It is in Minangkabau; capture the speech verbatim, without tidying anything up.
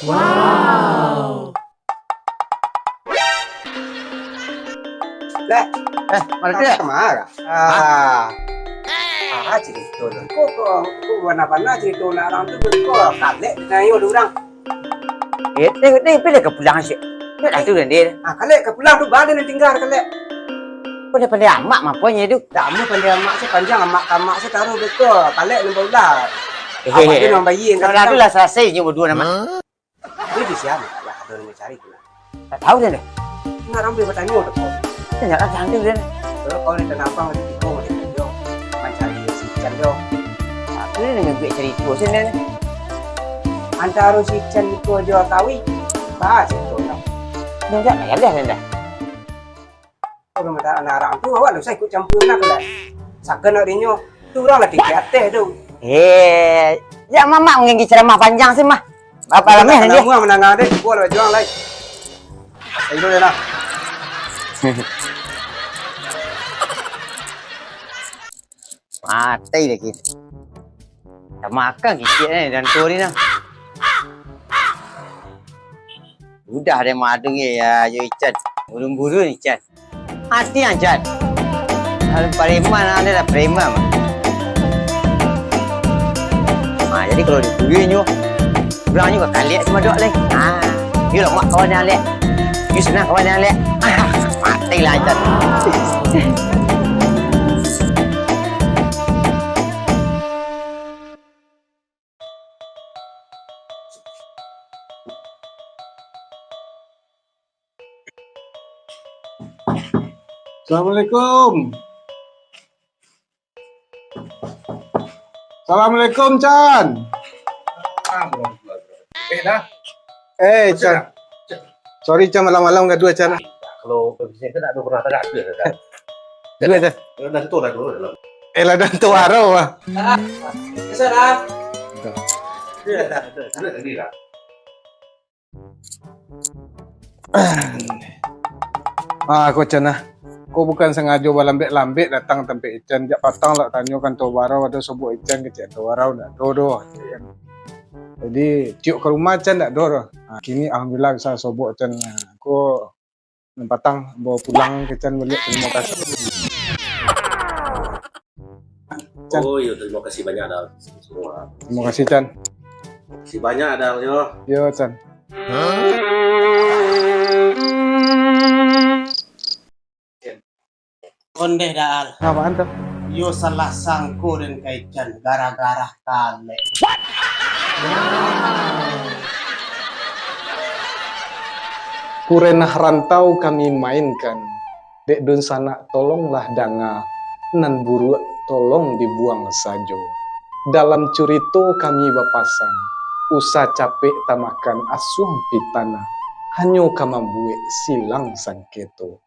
Wow. Lek. Eh, Malek, Lek. Kama? Ah. Ah, carito tu. Ko, ko, ko bana-bana carito nak urang tu, ko kalek dinayo dek urang. Eh, tengok, tengok, pilih ka pulang, Cik. Tengok lah tu, Dek. Ah, kalek ka pulang tu, bana nan tingga, kalek. Pandai-pandai amak, maponyo tu. Dak amuah pandai amak, sapanjang amak ka amak, sataruih beko, kalek nan baulah. Eh, amak tu nan bayie, kalau kalek tu lah salasai nyo baduo nama. Itu di siapa? Ya, ada orang mencari tu lah. Tak tahu dia dah. Nak ramai bertanya tu kau. Tanya lah, jangan tu dia. Kalau kau di Tanah Abang, di Tiko, di Tanjung, mencari si Ican tu. Apa dia dengan duit cari tu, sini ni? Antara si Ican itu aja tawi, bahas itu nak. Dia enggak payah dah, dah. Kalau minta anak orang tu, awak ndak usah ikut campur nak lah. Sakan nak dinyo, tu urang lah tinggi ateh tu. Eh, ya mamak manginggi ceramah panjang sih mah. Bapak lameh dia. Namuah menangah deh, gua lah juang lai. Ayo deh lah. Matai lagi. Dah makan kicik ni, dan tu ni nah. Udah deh madung ya, ya, yo Ican. Burung-burung Ican. Mati Ican. Kalau preman ada lah preman. Ha, jadi kalau dibully nyo, pulang nyo ka kaliak sama dok leh. Ha, yo lah mak kawan yang lek. Yo senang kawan yang lek. Ah, mati lah Ican. Assalamualaikum. Assalamualaikum, Chan. Eh, dah. Eh, Chan. Sorry, Chan, malam-malam gaduah, Chan. Kalau bisnis tu tak ada pernah tagak ke, Chan? Gaduah, Chan. Dah tu, dah tu, dah. Eh, lah, dah tu, arau, ah. Dah. Dah, dah, dah, dah, dah. Ah, ko Chan ah. Ko bukan sangajo balambek-lambek datang tampek Ican. Jak patang lah tanyo kantua barau ado sobok Ican kecek kantua barau ndak ado doh. Jadi, tiok ka rumah Ican ndak ado doh. Ah, kini alhamdulillah bisa sobok Ican. Ah, ko nan patang bawa pulang ka Ican baliak. Terima kasih. Chan. Oh, iyo, terima kasih banyak dah semua. Terima kasih, Chan. Terima kasih banyak dah, yo. Yo, Chan. Ondeh dah, Al. Apaan tu? Yo salah sangko den ka Ican gara-gara kalek. Kurenah rantau kami mainkan. Dek dunsanak tolonglah danga, nan buruak tolong dibuang sajo. Dalam curito kami bapasan, usah capek tamakan asuang pitanah, hanyo ka mambuek silang sangketo.